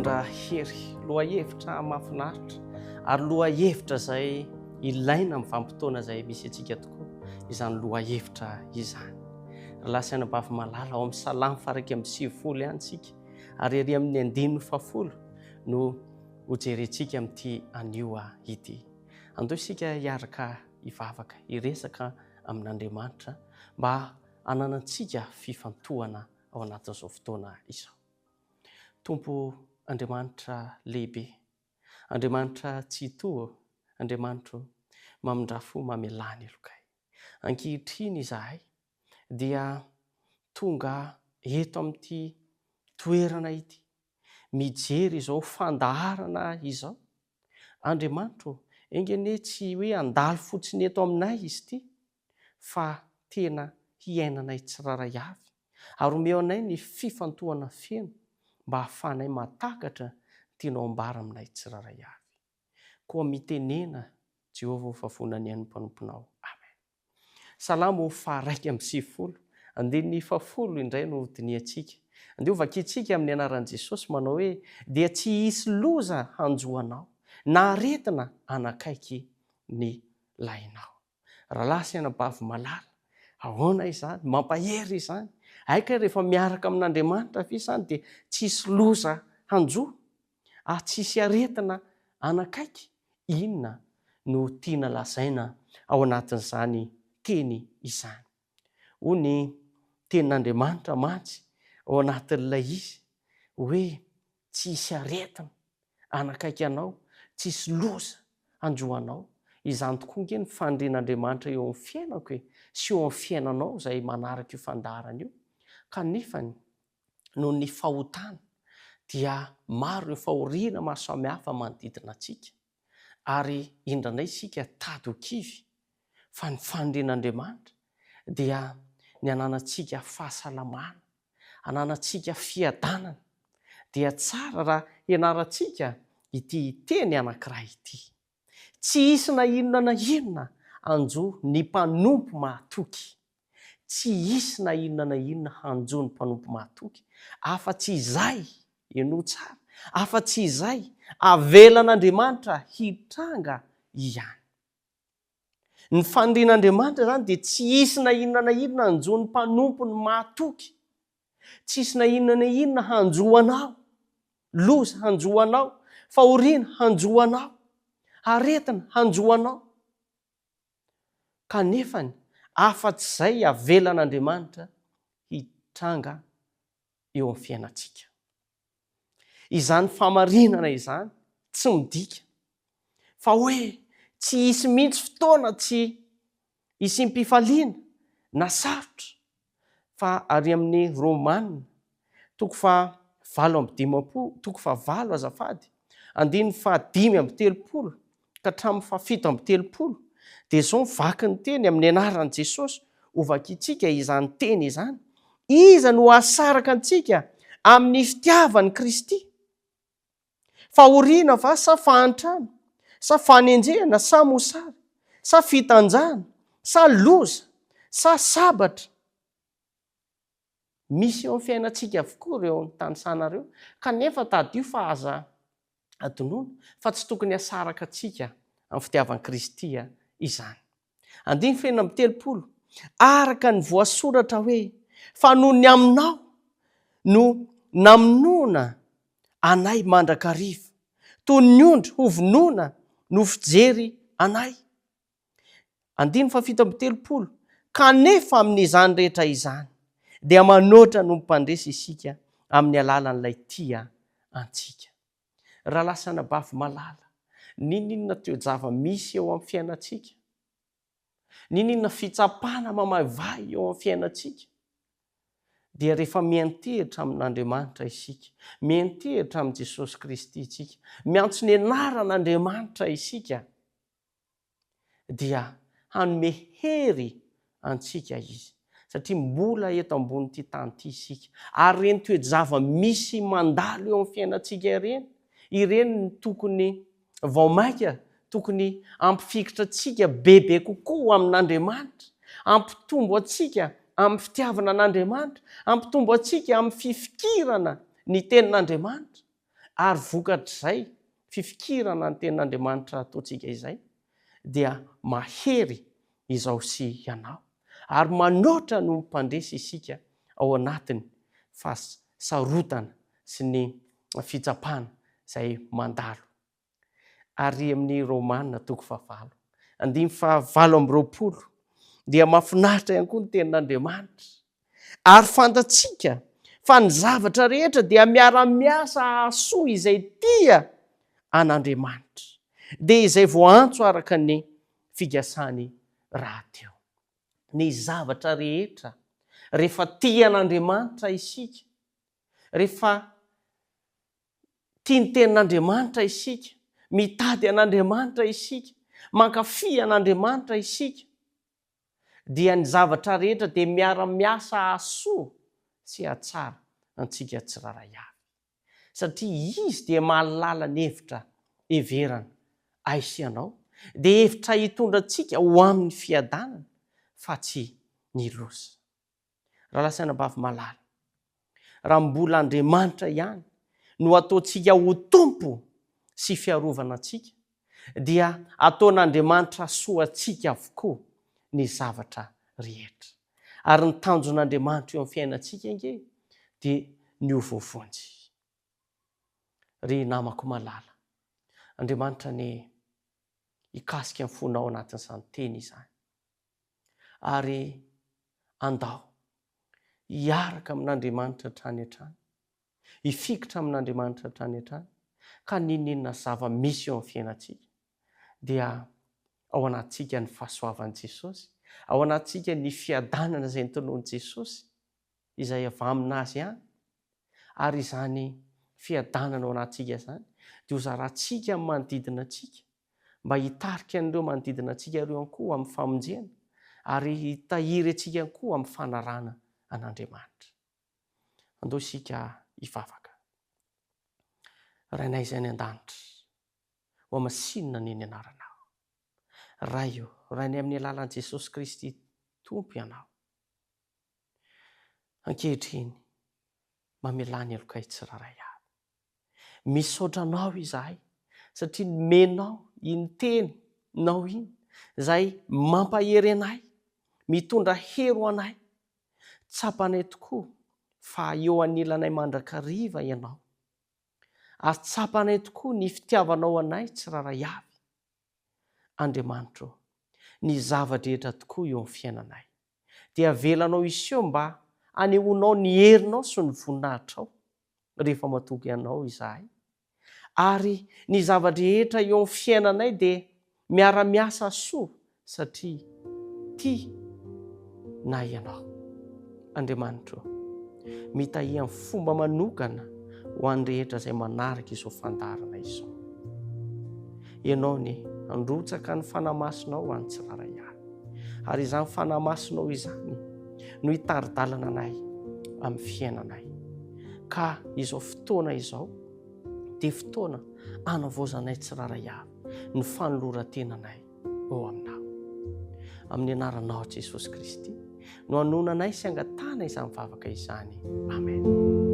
Mitondra hery, lohahevitra mahafinaritra ary lohahevitra izay ilaina amin'ny vanim-potoana izay misy antsika tokoa izany lohahevitra izany. Ry lahy sy anabavy malala, ao amin'ny Salamo faha-91 ihany isika ary ery amin'ny andininy fahafolo no hojerentsika amin'ity anio ity. Andao isika hiaraka hivavaka, hiresaka amin'Andriamanitra mba hananantsika fifantohana ao anatin'izao fotoana izao. Tompo Andriamanitra lehibe, Andriamanitra Tsitoha, Andriamanitro mamindrà fo mamelà ny helokay. Ankehitriny izahay dia tonga eto amin'ity toerana ity, mijery izao fandaharana izao. Andriamanitro ô, enga anie tsy hoe handalo fotsiny eto aminay izy ity, fa tena hiainanay tsirairay avy, ary omeo anay ny fifantohana feno mba hahafahanay mahatakatra ny tianao ambara aminay tsirairay avy. Koa mitenena, Jehovah ô, fa vonona ny hain'ny mpanomponao. Amen. Salamo faha-91, andininy fahafolo indray no dinihantsika. Andeha hovakintsika amin'ny anaran'i Jesosy manao hoe, Dia tsy hisy loza hanjo anao, na aretina hanakaiky ny lahinao. Rahalahy sy anabavy malala, ahoana izany? Mampahery izany. Hay kay rehefa miaraka amin'Andriamanitra ve izany dia tsy hisy loza hanjo? Ary tsy hisy aretina hanakaiky? Inona no tiana lazaina ao anatin'izany teny izany? Hoy ny Tenin'Andriamanitra mantsy ao anatin'ilay izy hoe tsy hisy aretina hanakaiky anao, tsy hisy loza hanjo anao. Izany tokoa ange ny fanirian'Andriamanitra eo amin'ny fiainako e, sy eo amin'ny fiainanao izay manaraka io fandaharana io. Kanefany, noho ny fahotana dia maro ireo fahoriana maro samihafa manodidina antsika ary indraindray isika tady ho kivy fa ny fanirian'Andriamanitra dia ny hananantsika fahasalamana, hananantsika fiadanana dia tsara raha hianarantsika ity teny anankiray ity. Tsy hisy na inona na inona hanjo ny mpanompo mahatoky. Tsy hisy na inona na inona hanjo ny mpanompo mahatoky, afa-tsy izay, henoy tsara, afa-tsy izay avelan'Andriamanitra hitranga ihany. Ny fanirian'Andriamanitra izany dia tsy hisy na inona na inona hanjo ny mpanompony mahatoky. Tsy hisy na inona na inona hanjo anao, loza hanjo anao, fahoriana hanjo anao, aretina hanjo anao. Kanefany, afa-tsy izay avelan'Andriamanitra hitranga eo amin'ny fiainantsika. Izany fahamarinana izany tsy midika fa hoe tsy hisy mihitsy fotoana tsy hisiam-pifaliana na sarotra fa ary amin'ny Romana toko faha 58, toko faha valo azafady, andininy faha 35 ka hatramin'ny faha 37 dia izao ny vaky ny teny amin'ny anaran'i Jesosy ho vakintsika izany teny izany, Iza no hahasaraka antsika amin'ny fitiavan'i Kristy? Fahoriana va sa fahantrana, sa fanenjehana sa mosary, sa fitanjahana, sa loza, sa sabatra? Misy eo amin'ny fiainantsika avokoa ireo nitanisana ireo, kanefa tadidio fa aza adinoina fa tsy tokony hasaraka antsika amin'ny fitiavan'i Kristy izany. Andininy fahenina amby 30, Araka ny voasoratra hoe, Fa noho ny aminao no namonoana anay mandrakariva, toy ny ondry hovonoina no fijery anay. Andininy faha-37, Kanefa amin'izany rehetra izany, dia manoatra noho ny mpandresy isika amin'ny alalan'ilay tia antsika. Rahalahy sy anabavy malala, n'inon'inona toe-java-misy eo amin'ny fiainantsika, n'inon'inona fitsapana mamaivay eo amin'ny fiainantsika, dia rehefa miantehitra amin'Andriamanitra isika, miantehitra amin'i Jesosy Kristy isika, miantso ny anaran'Andriamanitra isika, dia hanome hery antsika Izy, satria mbola eto ambonin'ity tany ity isika. Ary ireny toe-java-misy mandalo eo amin'ny fiainantsika ireny, ireny no tokony vao mainka tokony hampifikitra antsika bebe kokoa amin'Andriamanitra, hampitombo antsika amin'ny fitiavana an'Andriamanitra, hampitombo antsika amin'ny fifikirana ny Tenin'Andriamanitra. Ary vokatr'izay fifikirana ny Tenin'Andriamanitra ataontsika izay dia mahery izaho sy ianao, ary manoatra noho ny mpandresy isika ao anatin'ny fahasarotana sy ny fitsapana izay mandalo. Ary amin'ny Romana toko fahavalo, andininy faha-28 dia mahafinaritra ihany koa ny tenin'Andriamanitra. Ary fantatsika fa ny zavatra rehetra dia miara-miasa hahasoa izay tia an'Andriamanitra, dia izay voaantso araka ny fikasany rahateo. Ny zavatra rehetra, rehefa tia an'Andriamanitra isika, rehefa tia ny tenin'Andriamanitra isika, mitady an'Andriamanitra isika, mankafy an'Andriamanitra isika, dia ny zavatra rehetra dia miara-miasa hahasoa sy hahatsara antsika tsirairay avy. Satria Izy dia mahalala ny hevitra heverana ahy sy ianao, dia hevitra hitondra antsika ho amin'ny fiadanana fa tsy ny loza. Rahalahy sy anabavy malala, raha mbola Andriamanitra ihany no ataontsika ho Tompo sy fiarovana antsika, dia ataon'Andriamanitra soa antsika avokoa ny zavatra rehetra. Ary ny tanjon'Andriamanitra eo amin'ny fiainantsika ange dia ny ho voavonjy. Ry namako malala, Andriamanitra anie hikasika ny fonao anatin'izany teny izany. Ary andao hiaraka amin'Andriamanitra hatrany hatrany, hifikitra amin'Andriamanitra hatrany hatrany, ka n'inon'inona zava-misy eo amin'ny fiainantsika dia ao anatintsika ny fahasoavan'i Jesosy, ao anatintsika ny fiadanana izay notononin'i Jesosy, izay avy aminazy ihany, ary izany fiadanana ao anatintsika izany dia hozarantsika amin'ny manodidina antsika, mba hitarika an'ireo manodidina antsika ireo ihany koa amin'ny famonjena ary hitahiry antsika ihany koa amin'ny fanarahana an'Andriamanitra. Andao isika hivavaka. Rainay izay any an-danitra, hohamasinina anie ny anaranao. Ray o, Rainay amin'ny alalan'i Jesosy Kristy Tompo Ianao. Ankehitriny, mamelà ny helokay tsirairay avy. Misaotra Anao izahay satria nomenao iny teny Nao iny izay mampahery anay, mitondra hery ho anay. Tsapanay tokoa fa eo anilanay mandrakariva Ianao. Ary tsapanay tokoa ny fitiavanao anay tsirairay avy. Andriamanitra ô, ny zava-drehetra tokoa eo amin'ny fiainanay dia avelanao hiseho mba hanehoanao ny herinao sy ny voninahitrao rehefa matoky Anao izahay. Ary ny zava-drehetra eo amin'ny fiainanay dia miara-miasa soa satria tia na Ianao. Andriamanitra ô, mitahia amin'ny fomba manokana ho an'ny rehetra izay manaraka izao fandaharana izao. Ianao anie handrotsaka ny Fanahy Masinao ho an'ny tsirairay avy. Ary izany Fanahy Masinao izany no hitari-dalana anay amin'ny fiainanay. Ka izao fotoana izao dia fotoana anavaozanay tsirairay avy ny fanoloran-tenanay eo aminao. Amin'ny anaranao Jesosy Kristy no anonanay sy angatahana izany vavaka izany. Amen.